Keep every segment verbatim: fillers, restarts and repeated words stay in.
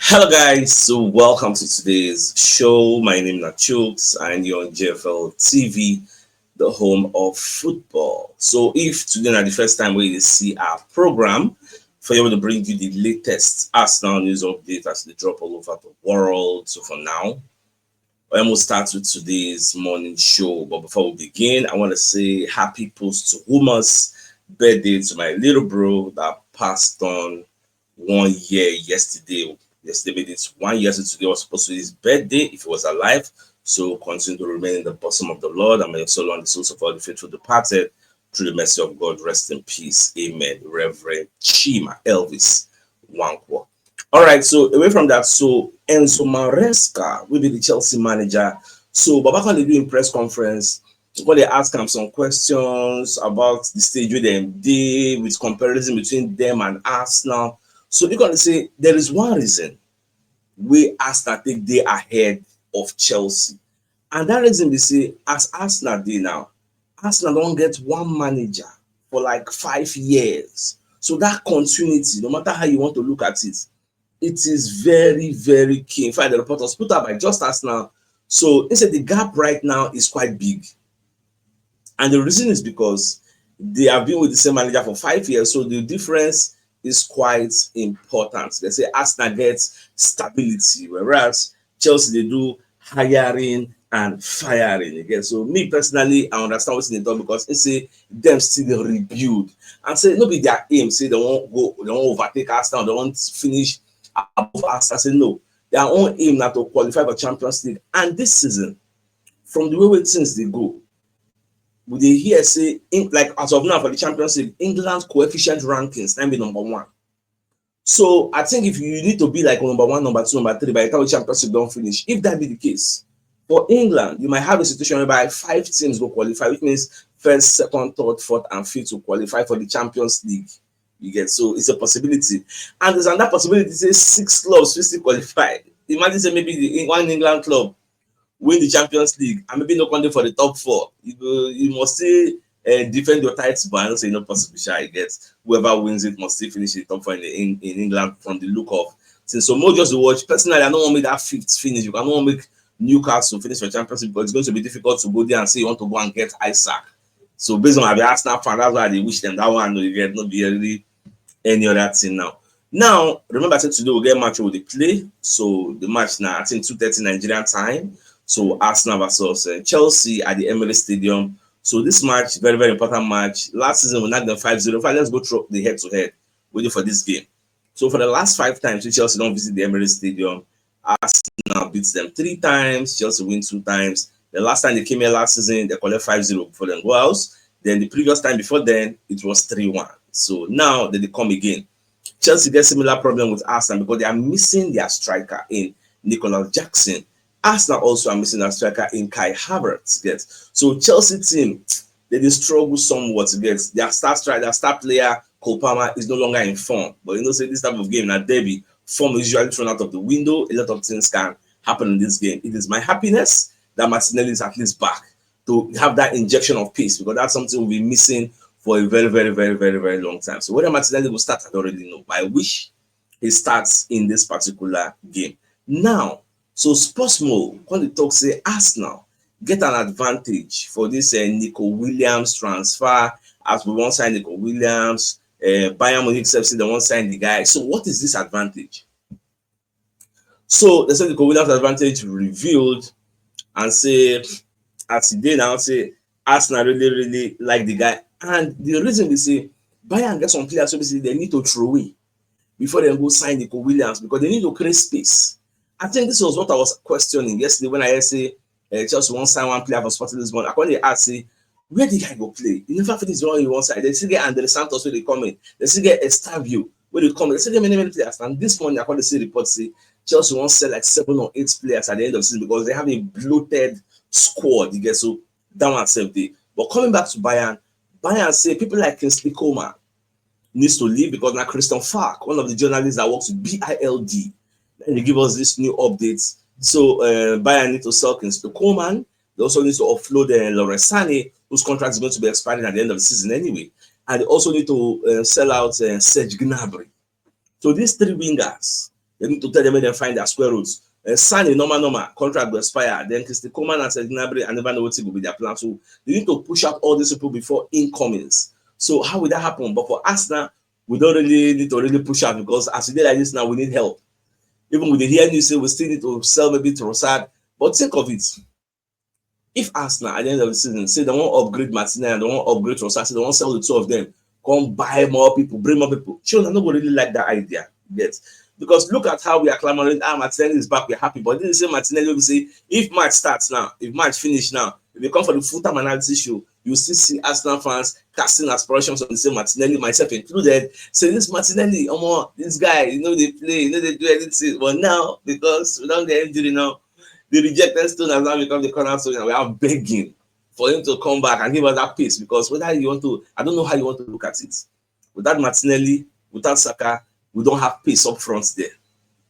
Hello, guys. So, welcome to today's show. My name is Nachooks, and you're on J F L T V, the home of football. So, if today is the first time where you see our program, for you to bring you the latest Arsenal news update as they drop all over the world. So, for now, we'll start with today's morning show. But before we begin, I want to say happy posthumous birthday to my little bro that passed on one year yesterday. Yesterday made it one year since today was supposed to be his birthday if he was alive. So continue to remain in the bosom of the Lord, and may your soul and the souls of all the faithful departed, through the mercy of God, rest in peace. Amen. Reverend Chima Elvis Nwankwo. All right, so away from that, so Enzo Maresca will be the Chelsea manager. So Baba Conde doing press conference, when they ask him some questions about the stage where they did with comparison between them and Arsenal. So they're going to say there is one reason we Arsenal take day ahead of Chelsea. And that reason we say, as Arsenal day now, Arsenal don't get one manager for like five years. So that continuity, no matter how you want to look at it, it is very, very key. In fact, the reporters put up by just Arsenal. So he said the gap right now is quite big. And the reason is because they have been with the same manager for five years. So the difference is quite important. They say Arsenal gets stability, whereas Chelsea, they do hiring and firing again. So me personally, I understand what's in the talk because it's a them still rebuild and say no be their aim. Say they won't go, they won't overtake Arsenal, they won't finish above Arsenal. Say no, their own aim now to qualify for Champions League. And this season, from the way things they go, we they hear say in, like as of now for the Champions League, England's coefficient rankings now be number one. So I think if you need to be like number one, number two, number three by the time the Champions League don't finish, if that be the case, for England, you might have a situation whereby five teams will qualify, which means first, second, third, fourth, and fifth will qualify for the Champions League. You get, so it's a possibility, and there's another possibility. Say six clubs will still qualify. Imagine say maybe the one England club win the Champions League and maybe no country for the top four. You go, you must say uh, defend your title, but I don't say no possible. I guess whoever wins it must still finish in the top four in, the, in, in England from the look of things. So more just to watch. Personally, I don't want to make that fifth finish. You cannot make Newcastle finish for Champions League, but it's going to be difficult to go there and say you want to go and get Isaac. So based on my Arsenal fan, that's why they wish them that one. You get no be really any other thing now. Now, remember, I said today we get match with the play. So the match now, I think two thirty Nigerian time. So Arsenal versus uh, Chelsea at the Emirates Stadium. So this match, very, very important match. Last season, we knocked them five zero. Fine, let's go through the head-to-head waiting for this game. So for the last five times, Chelsea don't visit the Emirates Stadium. Arsenal beats them three times. Chelsea win two times. The last time they came here last season, they collect five zero before them go out. Then the previous time before then, it was three one. So now they come again. Chelsea get similar problem with Arsenal because they are missing their striker in Nicolas Jackson. Arsenal also are missing their striker in Kai Havertz. Get, so Chelsea team, they dey struggle somewhat. Get, their star striker, their star player Cole Palmer is no longer in form. But you know, say this type of game na derby, form is usually thrown out of the window. A lot of things can happen in this game. It is my happiness that Martinelli is at least back to have that injection of pace because that's something we've been missing for a very, very, very, very, very long time. So whether Martinelli will start, I don't really know. But I wish he starts in this particular game. Now, so Sportsmo when they talk say Arsenal get an advantage for this uh, Nico Williams transfer as we won't sign Nico Williams. Uh, Bayern Munich say they won't sign the guy. So what is this advantage? So they say the Williams advantage revealed and say as e dey now say Arsenal really, really like the guy. And the reason we say Bayern get some players so they need to throw away before they go sign Nico Williams because they need to create space. I think this was what I was questioning yesterday when I heard say uh, Chelsea won't sign one player for Sporting Lisbon. I call the ask say where the guy go play? He never finished one in one side. They still get Andre Santos where they come in. They still get Estavio where they come in. They still get many, many players. And this morning I call the see report say Chelsea won't sell like seven or eight players at the end of the season because they have a bloated squad. You get, so that one save day. But coming back to Bayern, Bayern say people like Kingsley Coman needs to leave because now Christian Falk, one of the journalists that works with B I L D, and they give us this new update. So uh, Bayern need to sell Kingsley Coman. They also need to offload uh, Leroy Sané, whose contract is going to be expiring at the end of the season anyway. And they also need to uh, sell out uh, Serge Gnabry. So these three wingers, They need to tell them when they find their square roots. Uh, Sane, normal, normal, contract will expire. Then Christian Coleman and Serge Gnabry, I never know what will be their plan. So they need to push out all these people before incomings. So how will that happen? But for us now, we don't really need to really push out because as we did like this now, we need help. Even with the here news, say we still need to sell maybe Trossard. But think of it. If Arsenal at the end of the season say they want to upgrade Martinelli and they want to upgrade Trossard, say they want to sell the two of them, come buy more people, bring more people. Sure, I no go really like that idea yet. Because look at how we are clamoring, ah, Martinelli is back, we're happy. But this is Martinelli will say, if match starts now, if match finish now, if you come for the full time analysis show, you still see Arsenal fans casting aspirations on the same Martinelli, myself included. Say this Martinelli, omo, this guy, you know they play, you know they do anything. But now, because we don't get injury now, the rejected stone has now become the cornerstone, and we are begging for him to come back and give us that pace. Because whether you want to, I don't know how you want to look at it. Without Martinelli, without Saka, we don't have pace up front there.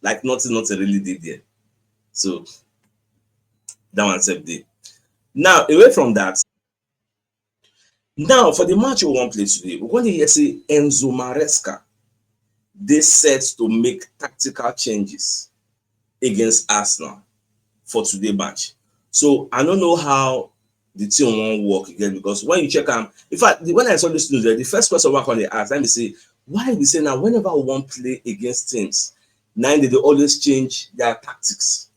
Like nothing, nothing really did there. So that one said day. Now, away from that, now for the match we won't play today, we're going to hear say Enzo Maresca they set to make tactical changes against Arsenal for today match. So I don't know how the team won't work again because when you check them, in fact, the- when I saw this news, eh, the first question I want to ask, let me say, why we say now whenever we want play against teams, now they, they always change their tactics.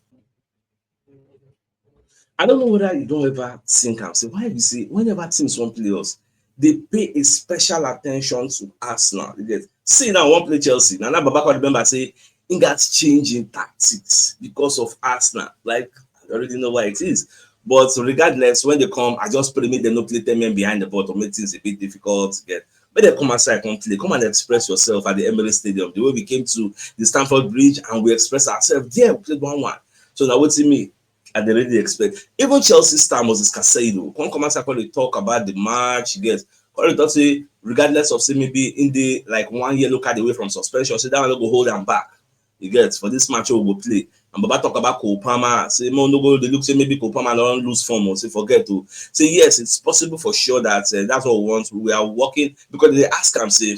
I don't know whether you don't ever think and say, why we say whenever teams want play us, they pay a special attention to Arsenal. You get see now one play Chelsea. Now, now Baba come remember say he got change in tactics because of Arsenal. Like I already know why it is. But regardless, when they come, I just pray make them no play ten men behind the ball to make things a bit difficult to get. When they come outside, come play, come and express yourself at the Emirates Stadium. The way we came to the Stamford Bridge and we expressed ourselves there, we played one one. So now what do you mean? I dey really expect. Even Chelsea star Moses Caicedo come come outside come dey talk about the match. You get come dey talk say regardless of say maybe in the like one yellow card away from suspension, say that one no go hold am back. You get for this match we go play. And Baba talk about Cole Palmer. Say mo no go dey look say maybe Cole Palmer don lose form or say forget to say yes, it's possible for sure that uh, that's what we want. We are working because they ask am say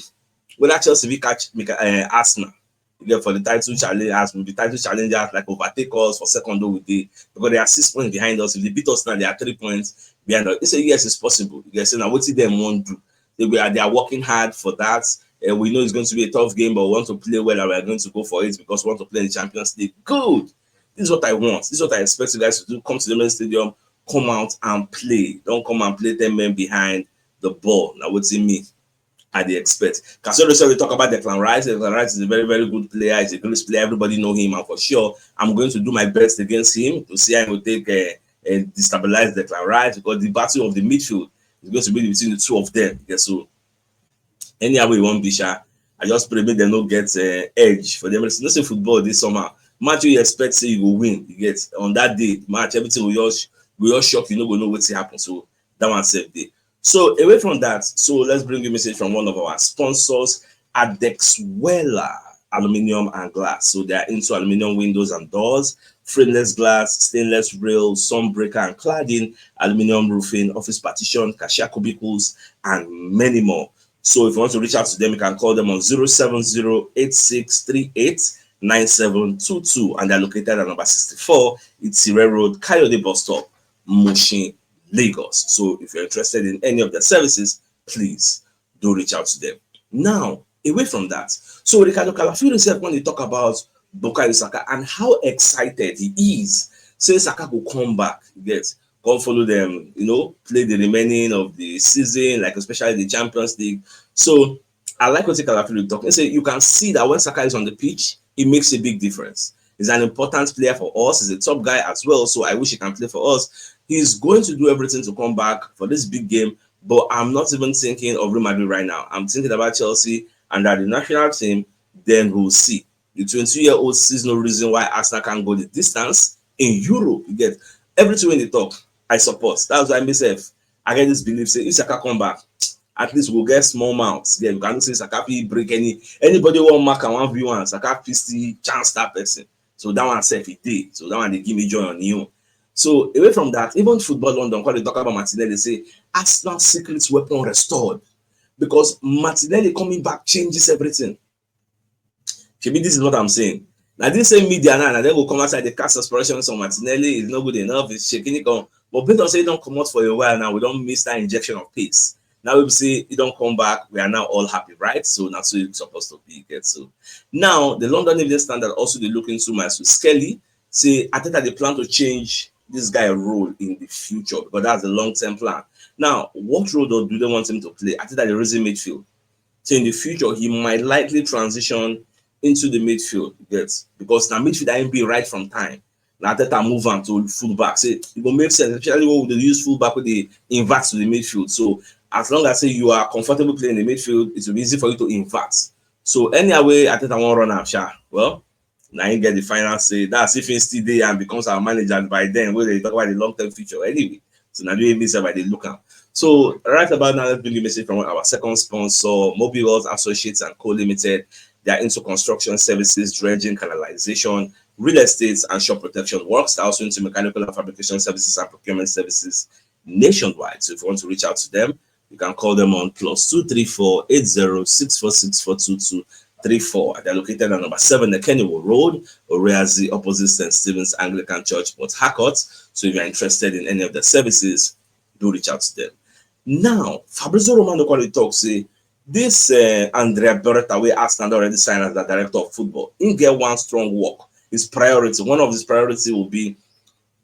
whether Chelsea will catch uh, Arsenal. You get for the title challenge as the title challengers like overtake us for second though we dey because they are six points behind us. If they beat us now, they are three points behind us. They say yes, it's possible. You get say now what them want do? They were they are working hard for that. And we know it's going to be a tough game, but we want to play well and we're going to go for it because we want to play in the Champions League. Good. This is what I want. This is what I expect you guys to do. Come to the main stadium, come out and play. Don't come and play ten men behind the ball. Now what's in me? I dey expect. Casemiro said we talk about Declan Rice. Declan Rice is a very, very good player. He's a great player. Everybody know him, and for sure, I'm going to do my best against him to see how he will take uh, and destabilize Declan Rice because the battle of the midfield is going to be between the two of them. Yeah, so anyhow we won't be shy. I just pray make them no get uh, edge for them. It's not say football this summer. Match you expect say you go win. You get on that day match everything will just will just shock you. No go know what happen. So that one said day. So away from that, so let's bring a message from one of our sponsors, Adex Weller Aluminium and Glass. So they are into aluminium windows and doors, frameless glass, stainless rail, sun breaker and cladding, aluminium roofing, office partition, cashier cubicles, and many more. So if you want to reach out to them, you can call them on zero seven zero eight six three eight nine seven two two, and they're located at number sixty-four Itire Road, Coyote Bus Stop, Mushin, Lagos. So if you're interested in any of their services, please do reach out to them. Now, away from that, so Ricardo Calafiori said when they talk about Bukayo Saka and how excited he is, say Saka will come back, yes, come follow them, you know, play the remaining of the season, like especially the Champions League. So I like what Calafiori talk. He say you can see that when Saka is on the pitch, it makes a big difference. He's an important player for us. He's a top guy as well, so I wish he can play for us. He's going to do everything to come back for this big game, but I'm not even thinking of Real Madrid right now. I'm thinking about Chelsea and that the national team. Then we'll see. The twenty-two-year-old sees no reason why Arsenal can't go the distance in Europe. You get everything when they talk, I support. That's why myself, I get this belief say if Saka come back, at least we'll get small mouths. Yeah, you can say Saka fit break any anybody won't mark and one v one. Saka fit still chance that person. So that one self it did. So that one they give me joy on you. So away from that, even football London, when they talk about Martinelli, they say Arsenal secret weapon restored because Martinelli coming back changes everything. Maybe this is what I'm saying. Now this same media now, now they go come outside, they cast aspersions on Martinelli, it's not good enough, it's shaking it on. But based on say he don't come out for a while now, we don't miss that injection of pace. Now we say he don't come back, we are now all happy, right? So that's what it's supposed to be. Get so now the London Evening Standard also they look into my Skelly, say Arteta they plan to change this guy role in the future because that's the long-term plan. Now, what role do, do they want him to play? Arteta the raising midfield. So in the future, he might likely transition into the midfield, get because now midfield I be right from time. Now Arteta move on to fullback. Say it will make sense, especially when they use fullback with the invert to the midfield. So as long as say you are comfortable playing in the midfield, it will be easy for you to invert. So any way Arteta won't run am, sha. Well, now he get the final say. That's if he still there and becomes our manager. And by then, where they talk about the long-term future anyway. So now they miss by the look am. So right about now, let's bring a message from our second sponsor, Mobile World Associates and Co Limited. They are into construction services, dredging, canalization, real estate, and shop protection works. They're also into mechanical and fabrication services and procurement services nationwide. So if you want to reach out to them, you can call them on plus two three four eight zero six four six four two two three four. They're located at number seven Kennywood Road, Oreazi, opposite Saint Stephen's Anglican Church, Port Harcourt. So if you're interested in any of the services, do reach out to them. Now, Fabrizio Romano call it talk say this uh, Andrea Beretta, we asked and already signed as the director of football. He get one strong work. His priority, one of his priority will be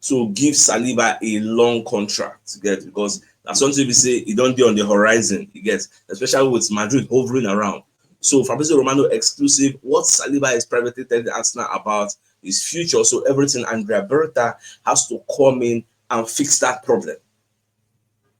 to give Saliba a long contract, you get, because that's something we say he don't do on the horizon, you get, especially with Madrid hovering around. So Fabrizio Romano exclusive, what Saliba is privately telling Arsenal about his future. So everything Andrea Beretta has to come in and fix that problem.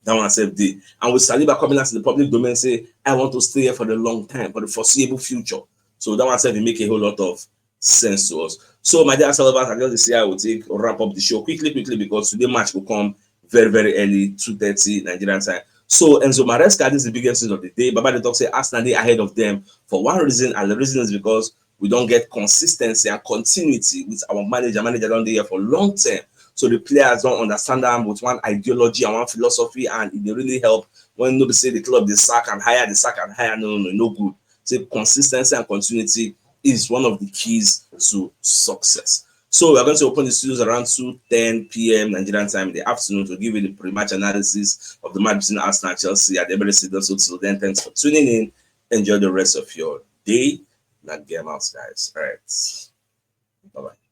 That one said the and with Saliba coming out in the public domain, say, I want to stay here for the long time, for the foreseeable future. So that one said he make a whole lot of sense to us. So my dear Arsenal lovers, I just say I will take wrap up the show quickly, quickly because today match will come very, very early, two thirty Nigerian time. So Enzo Maresca, this is the biggest news of the day. Baba the talk say Arsenal they ahead of them for one reason, and the reason is because we don't get consistency and continuity with our manager. Manager don't there for long term. So the players don't understand them with one ideology and one philosophy, and it they really help when nobody say the club they sack and hire, they sack and hire. No, no, no, no good. Say consistency and continuity is one of the keys to success. So we're going to open the studios around two ten p.m. Nigerian time in the afternoon to give you the pre-match analysis of the match between Arsenal and Chelsea at the Emirates Stadium. So till then, thanks for tuning in. Enjoy the rest of your day. Not game out, guys. All right. Bye-bye.